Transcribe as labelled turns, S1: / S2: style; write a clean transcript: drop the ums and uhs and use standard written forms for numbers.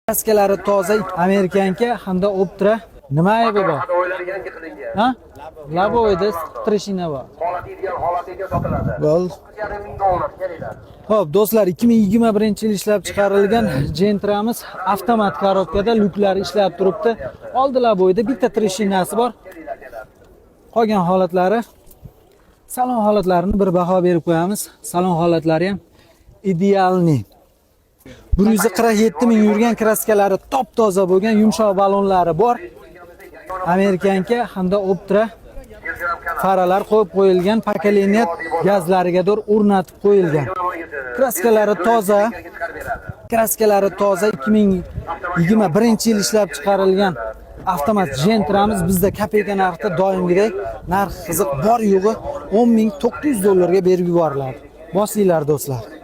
S1: Kraskalari toza, американка hamda Optra. Nima aybi bor?
S2: Ходовой lari yangi qilingan.
S1: Ha? Лобовой da трещина bor.
S2: Holati ideal holatiga sotiladi.
S1: Bo'ldi.
S2: 9,5 ming dollar, kelinglar.
S1: Xo'p, do'stlar, 2021-yil ishlab chiqarilgan Gentramiz avtomat коробка da, lyuklari ishlab turibdi. Oldi лобовой da bitta трещина si bor. Qolgan holatlari, salon holatlarini bir baho berib qo'yamiz. Salon holatlari ham идеальный. 147 ming yurgan, kraskalari top toza bo'lgan, yumshoq balonlari bor. Американка hamda Optra, faralar qo'yib qo'yilgan, поколение gazlariga o'rnatib qo'yilgan. Kraskalari toza, kraskalari toza, 2021-yil ishlab chiqarilgan avtomat Gentramiz bizda kopeyka narxda, doimgidek narx qiziq, bor yo'g'i 10 900 dollarga berib yuboriladi. Bosinglar, do'stlar.